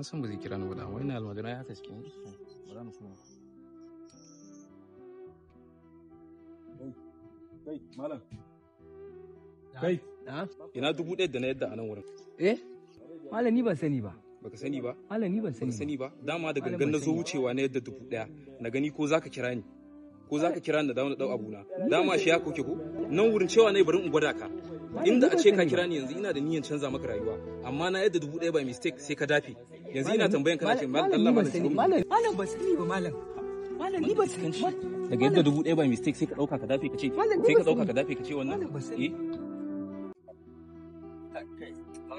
San ba zai kira ni ba da wani almajirai haka suke. Ba za mu so. Kai, malam. Kai, ina 1000 da na yadda a nan wurin. Eh? Malam ni ban sani ba. Baka sani ba? Malam ni ban sani ba. Sani ba. Dama da gangan na zo wucewa na yadda 1000 na gani ko zaka kira ni. Ko zaka kira ni da dawo na dau abuna. Dama shi ya koke ko? Nan wurin cewa nayi bari in gwada ka. Inda a ce ka kira ni yanzu ina da niyyar canza maka rayuwa, amma na yadda 1000 by mistake sai ka dafe. Yanzu ina tambayan kana ce malam Allah malam sani. Malam ban sani ba malam. Malam ni ban sani. Daga yadda 1000 by mistake sai ka dauka ka dafe ka ce sai ka dauka ka dafe ka ce wannan. Eh?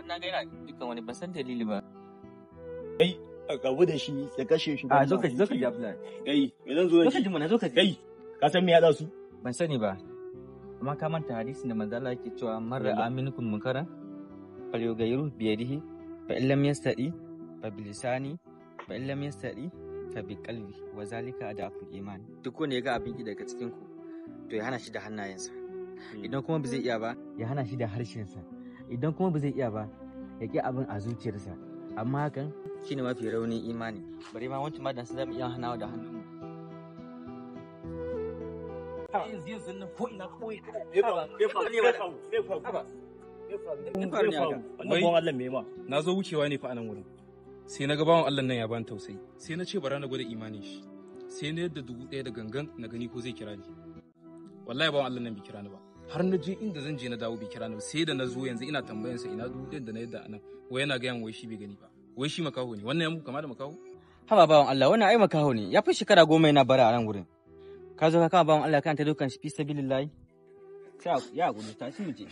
Na ga yana dukkan wani ban san dalili ba. Kai, rabu da shi ya kashe shi. A zo ka zo ka ji Abdullahi. Kai, me zan zo da shi? Zo ka ji mana zo ka ji. Kai, ka san me ya su? Ban sani ba. Amma ka manta hadisin da manzo Allah yake cewa man ra'a minkum munkaran falyughayyiru bi yadihi fa in lam yastati fa bi lisani fa in lam yastati fa bi qalbi wa zalika adaful iman. Duk wanda ya ga abin ki daga cikin ku to ya hana shi da hannayensa. Idan kuma ba zai iya ba ya hana shi da harshensa. Idan kuma ba zai iya ba ya ƙi abin a zuciyarsa. Amma hakan shine mafi raunin imani. Bare ma wancan ma dan su zamu iya hanawa da hannunmu. Yanzu nan ko ina koyi. Na zo wucewa ne fa anan wurin. Sai na ga bawan Allah nan ya bani tausayi. Sai na ce bara na gwada imanin shi. Sai na yadda 1000 da gangan na gani ko zai kira ni. Wallahi bawan Allah nan bai kira ni ba. Har na je inda zan je na dawo bai kira ni ba. Sai da na zo yanzu ina tambayan sa ina 1000 da na yadda anan. Wai yana ga yan wai shi bai gani ba. Wai shi makaho ne. Wannan ya muku kama da makaho? Haba bawan Allah wannan ai makaho ne. Ya fi shekara 10 yana bara a nan wurin. Ka zo ka kama bawan Allah kan ta dukan shi fi sabilillahi. Sai ya gudu tashi mu je.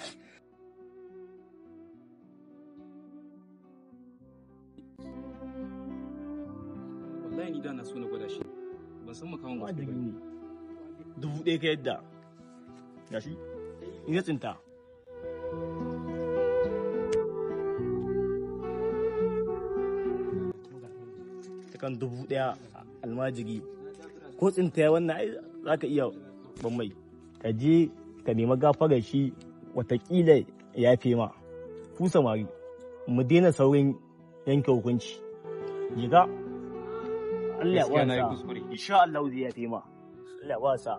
Wallahi ni da na so na gwada shi. Ban san makahon gaske ba. 1000 ka yadda. Gashi. Ina tsinta. Kan 1000 almajiri ko tsinta wannan ai za ka iya ban mai ka je ka nemi gafarar shi watakila ya fi ma ku samari mu daina saurin yanke hukunci jiga Allah ya wasa insha Allah zai yafe ma Allah ya wasa.